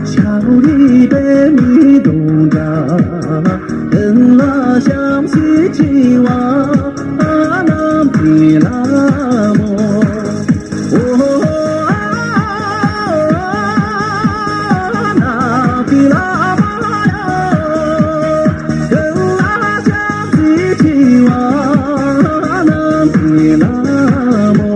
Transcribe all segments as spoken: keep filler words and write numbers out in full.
ཤ་རུ་རི་པད་མའི་དུང་སྒྲ། ཀུན་ལ་ཞབས་ཕྱི་ཆེ་བ་རྣམས་ཀྱི་ལྷ་མོ། ཨོ། ཨ། རྣམས་ཀྱི་ལྷ་མོ་ཡ། ཀུན་ལ་ཞབས་ཕྱི་ཆེ་བ་རྣམས་ཀྱི་ལྷ་མོ།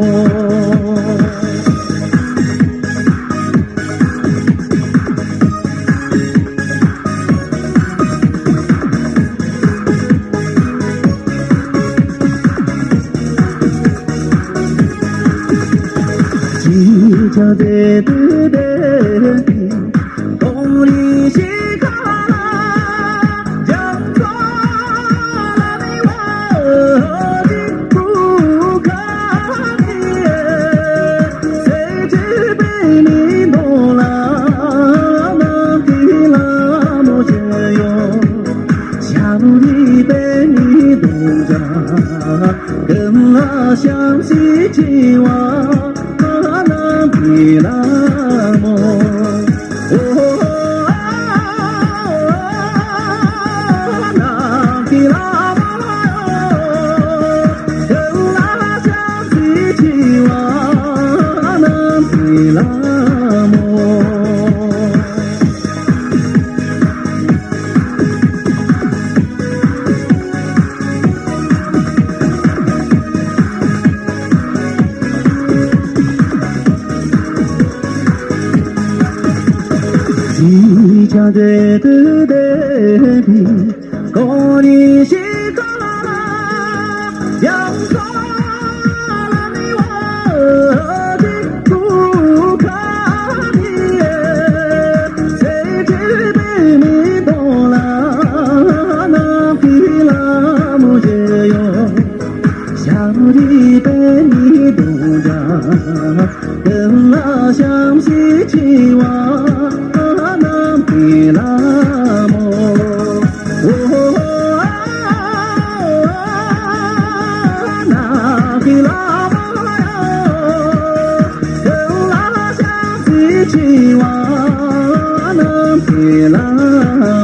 ཀུན་ལ་ཞབས་ཕྱི་ཆེ་བ་རྣམས་ཀྱི་ལྷ་མོ། ཨོ། རྣམས་ཀྱི་ལྷ་མོ། ཀུན་ལ་ཞབས་ཕྱི་ཆེ་བ་རྣམས་ཀྱི་ལྷ་མོ། ཀུན་ལ་ཞབས་ཕྱི་ཆེ་བ་རྣམས་ཀྱི་ལྷ་མོ། ཨོ། རྣམས་ཀྱི་ལྷ་མོ་ཡ། ཀུན་ལ་ཞབས་ཕྱི་ཆེ་བ་རྣམས་ཀྱི་ལྷ་